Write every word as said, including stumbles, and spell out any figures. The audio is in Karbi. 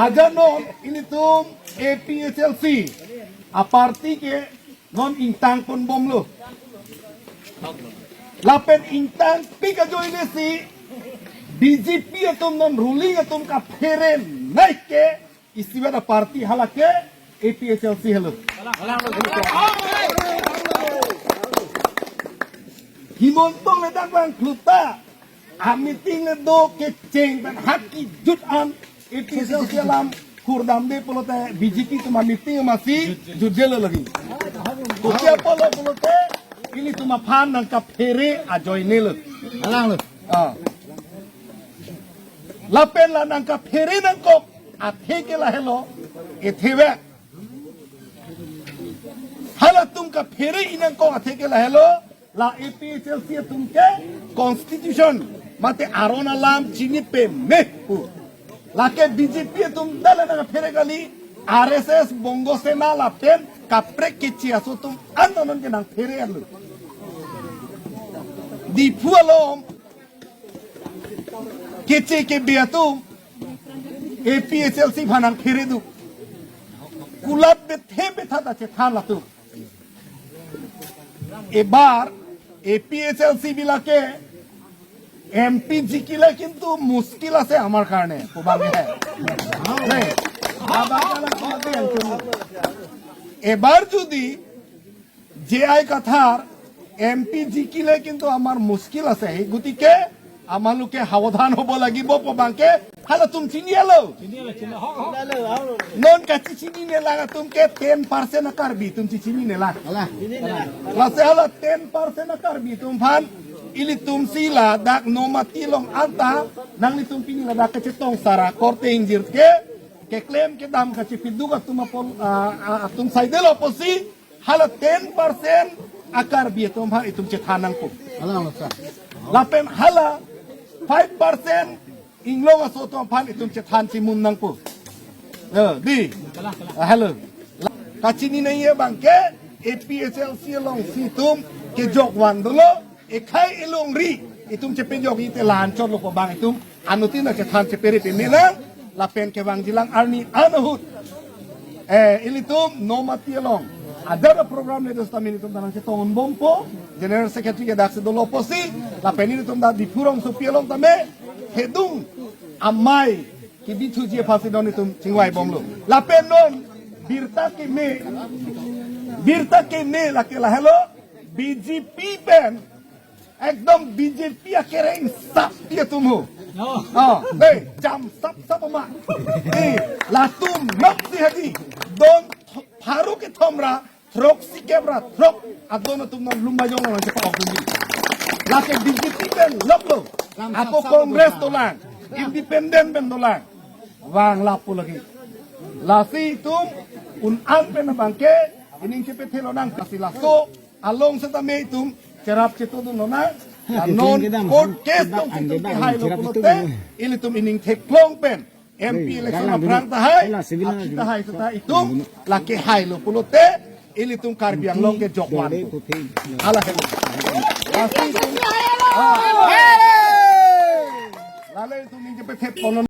Ajat non ilitum A P H L C a-party ke non ingtang ponbomlo. Lapen ingtangpik ajoine si B J P atum non ruling atum kaphere nai ke isivet a-party hala ke A P H L C helo. Himanta le dak bang kluta a-meeting le do kecheng pen ha kejut an A P H L C alam kurdamde pulote B J P atum a-meeting masi jutjelo lagi. Kopi apotlo pulote ilitum aphan nangkaphere ajoine lo. Alang lo. Ah. Lapen la nangkaphere nangkok athe ke lahelo, ethevek. Halatum kaphere-i nangkok athe ke lahelo, la A P H L C atum ke constitution mate aron alam chini peme pu. Lake B J P atum ta la nangphere kali, R S S, Bongo Sena lapen kaprek keche aso atum an non ke nangphere arlo. Diphu along keche kebe atum A P H L C aphan nangphere do. Kulat bethe betha ta chethan latum. এবার A P H L চি বিলাকে M P জিকিলে কিন্তু মুশকিল আছে আমার কারণে, pu bang ke. Dei, abang ke la pu bang ke. এবার যদি J I Qatar M P জিকিলে কিন্তু আমার মুশকিল আছে, সেই গতিকে আমালোকে সাৱধান হ'ব লাগিব, pu bang ke halatum chinilo. Non kachichinine lang atum ke ten percent a-Karbi atum chichinine lang. Alah. Lasi hala ten percent a-Karbi atum aphan ilitum si ladak Nomati along anta nanglitum pini ladak kachetong sara korte ingjir ke keklem kedam kachipiduk atum apon, ah, ah, atum saidelo apotsi hala ten percent a-Karbi atum aphan itum chethan nangpo. Alang lo, sir. Lapen hala five percent inglong aso atum aphan itum chethan chimun nangpo. Eh, dei. Ah, halo. Kachinine abang ke A P H L C alongsi itum kejok van dolo, ekhei elongri itum chepejokji te la-anchotlo, pu bang itum anuttin ta chethan chepere peme lang, lapen kevangji lang arni an ahut. Eh, ilitum Nomati along ajat a-program le do sitame ilitum ta nangchetong-un bompo, General Secretary ke daksi dolo apotsi, lapen ilitum ta Diphu rongsopi along tame hidung amei kebithuji aphansi non itum chingvai bomlo. Lapen non birta keme, birta keme lake lahelo, B J P pen ekdom B J P akereng sap dia atum ho. Oh. Ah, dei, jam sap sap ma. Eh, latum nok si hadi. Don th-, pharo kethom ra, throk sikep ra, throk adon atum non Lumbajong along chepa-ok dunji. Lake B J P pen loklo. Jam sap sap. Ako Congress dolang, independent pen dolang. Vang lapu lagi. Lasi itum un-an pen bang ke ining chepethelo nang, lasi laso along setame itum cherap chetodun lonang. Non kedam, court case kedam, tong si itum kedam, kehailo cherap pulote, itum, ilitum ining theklong pen M P election aphrang tahai, aphi tahai seta itum la kehailo pulote, ilitum Karbi Anglong kejok van. Hala helo. Lasi itum, ah, lale itum ining chepethe ponon.